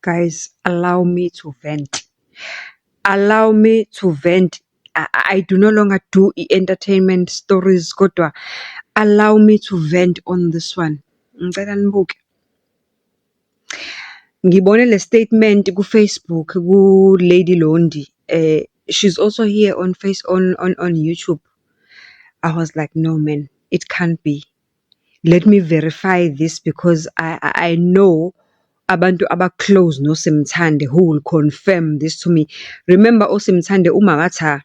Guys, allow me to vent. Allow me to vent. I do no longer do i-entertainment stories, kodwa allow me to vent on this one. Ngicela nibuke. Ngibone le statement ku-Facebook ku-Lady Londi. She's also here on face on YouTube. I was like, no man, it can't be. Let me verify this because I know abantu aba-close noSimthande who will confirm this to me. Remember uSimthande uMakaThah.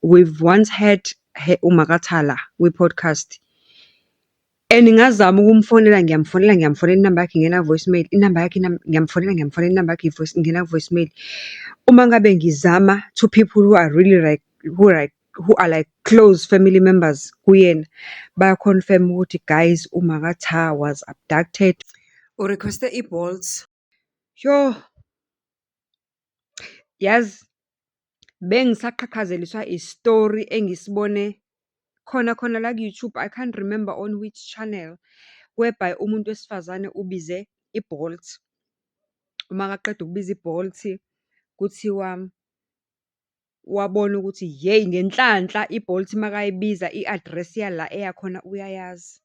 We've once had her uMakaThah la kwi-podcast. And ngazama ukumfonela, ngiyamfonela, ngiyamfonela, inamba yakhe ingena voicemail, inamba yakhe ngiyamfonela, ngiyamfonela, inamba yakhe ingena voicemail. Uma ngabe ngizama to people who are really like, who are like close family members kuyena, baya-confirm ukuthi, guys, uMakaThah was abducted. U-request-e i-Bolt. Yoh! Yazi, bengisaqhaqhazeliswa isitori engisibone khona khona la ku-YouTube, I can't remember on which channel, whereby umuntu wesifazane ubize i-Bolt. Uma kaqeda ukubiza i-Bolt, kuthiwa wabona ukuthi yeyi, ngenhlanhla i-Bolt makayibiza i-address yala eyakhona uyayazi.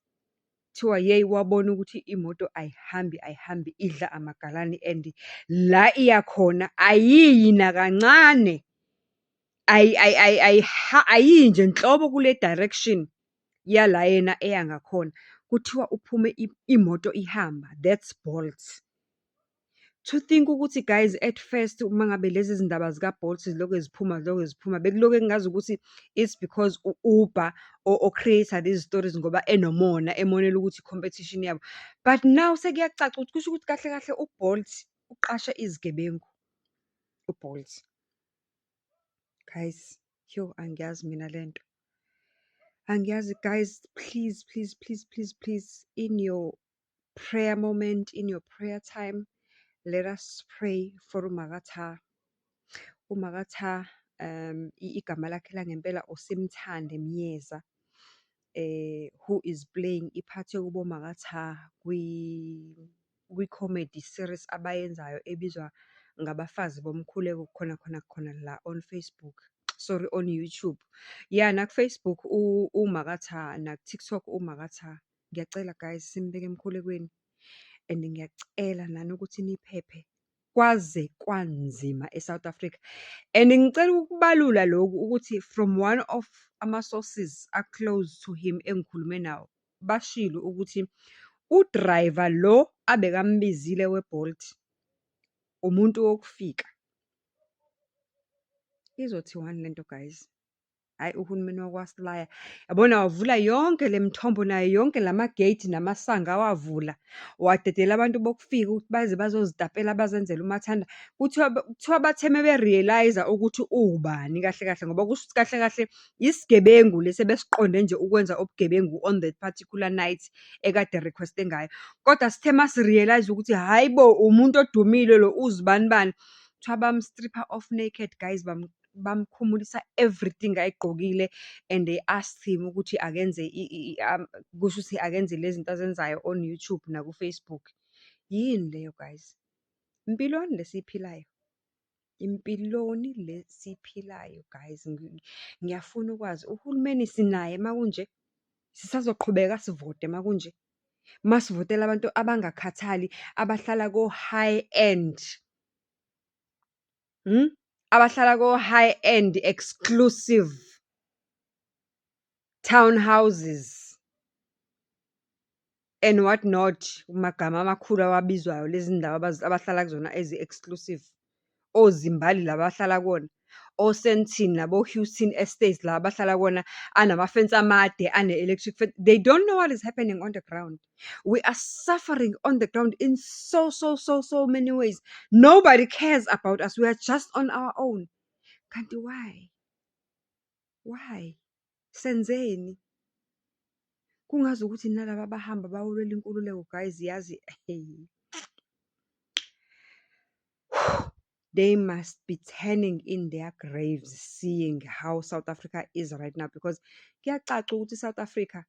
Kuthiwa yeyi, wabona ukuthi imoto ayihambi, ayihambi, idla amagalani and la iya khona ayiyi nakancane. Ayiyi nje nhlobo kule direction yala yena eya ngakhona. Kuthiwa uphume imoto ihamba, that's Bolt. To think ukuthi, guys, at first uma ngabe lezi zindaba zika-Bolt zilokhu ziphuma, zilokhu ziphuma, bekulokhu kungazukuthi it's because u-Uber o-create-a these stories ngoba enomona, emonela ukuthi i-competition yabo. But now sekuyacaca ukuthi kusho ukuthi kahle kahle u-Bolt uqashe izigebengu, u-Bolt. Guys, yo, angiyazi mina lento. Angiyazi guys, please, please, please, please, please, in your prayer moment, in your prayer time, let us pray for uMakaThah. UMakaThah, igama lakhe langempela uSimthande Myeza, who is playing i-part yokuba uMakaThah kwi-comedy series abayenzayo ebizwa Ngabafazi Bomkhuleko, khona khona khona la on Facebook, sorry, on YouTube. Ya, naku-Facebook uMakaThah, naku-TikTok uMakaThah. Ngiyacela guys, simbeke emkhulekweni and ngiyacela nani ukuthi niphephe. Kwaze kwanzima e-South Africa. And ngicela ukubalula lokhu ukuthi from one of ama-sources a-close to him engikhulume nawo, bashilo ukuthi u-driver lo abekambizile we-Bolt, umuntu wokufika. Izothiwani lento, guys? Hhayi, uhulumeni wakwasilaya. Yabona wavula yonke le mithombo nayo yonke lama-gate namasango awavula. Wadedela abantu bokufika ukuthi baze bazozitapela bazenzele umathanda. Kuthiwa bathe mebe-realise-a ukuthi uwubani kahle kahle, ngoba kusho ukuthi kahle kahle isigebengu lesi ebesiqonde nje ukwenza ubugebengu on that particular night ekade e-request-e ngayo. Kodwa sithe masi-realise ukuthi hhayi bo, umuntu odumile lo uzibani bani. Kuthiwa bamu-strip-a off naked, guys, bamkhumulisa everything ayigqokile and they asked him ukuthi akenze, kusho ukuthi akenze lezi zinto azenzayo on YouTube naku-Facebook. Yini leyo, guys? Impiloni le esiyiphilayo? Impiloni le esiyiphilayo, guys? Ngiyafuna ukwazi, uhulumeni sinaye makunje? Sisazoqhubeka sivote makunje? Masivotela abantu abangakhathali, abahlala ko-high end. Abahlala ko-high end exclusive townhouses and what not, amagama amakhulu awabizwayo lezi ndawo abahlala kuzona ezi-exclusive. Ozimbali la abahlala kuwona, o-Sandton nabo-Houston Estates la abahlala kuwona anamafensi amade, ane-electric fence. They don't know what is happening on the ground. We are suffering on the ground in so, so, so, so many ways. Nobody cares about us. We are just on our own. Kanti why? Why? Senzeni? Kungazukuthi nalaba abahamba bayolwela inkululeko, guys, yazi, hey. They must be turning in their graves seeing how South Africa is right now, because kuyacaca ukuthi South Africa,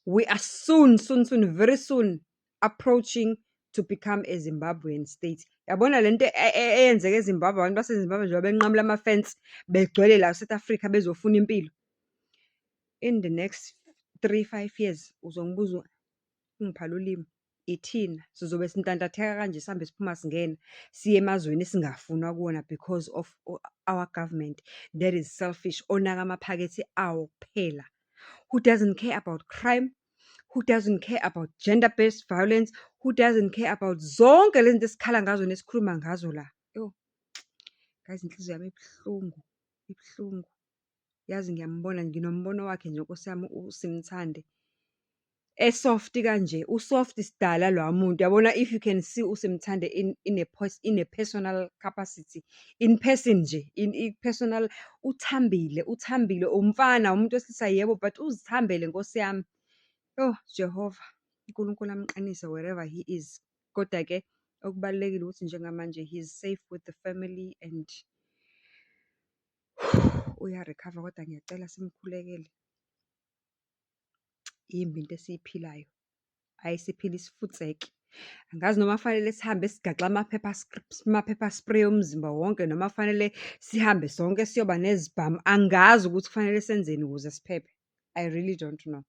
we are soon, soon, soon, very soon approaching to become a Zimbabwean state. Yabona lento eyenzeka eZimbabwe, abantu baseZimbabwe njengoba benqamula ama-fence, begcwele la e-South Africa bezofuna impilo. In the next 3, 5 years, uzongibuza ungiphala ulimi. Ithina sizobe sintantatheka kanje, sihambe siphuma singena, siye emazweni esingafunwa kuwona because of our government that is selfish, onaka amaphakethe awo kuphela. Who doesn't care about crime, who doesn't care about gender based violence, who doesn't care about zonke lezi zinto esikhala ngazo nesikhuluma ngazo la. Yo, guys, inhliziyo yami ibuhlungu, ibuhlungu. Yazi ngiyambona, nginombono wakhe nje Nkosi yami uSimthande. E-soft kanje, u-soft sidala loya muntu. Uyabona, if you can see uSimthande in a personal capacity, in person nje, in personal, uthambile, uthambile, umfana, umuntu wesilisa yebo, but uzithambele Nkosi yami. Yo, Jehova, uNkulunkulu amqinise wherever he is. Koda-ke okubalulekile ukuthi njengamanje he is safe with the family and uya-recover, kodwa ngiyacela simkhulekele. Imbi into esiyiphilayo. Hhayi, siphila isifutseke. Angazi noma fanele sihambe sigaxe ama-pepper spray umzimba wonke, noma fanele sihambe sonke siyoba nezibhamu. Angazi ukuthi kufanele senzeni ukuze siphephe. I really don't know.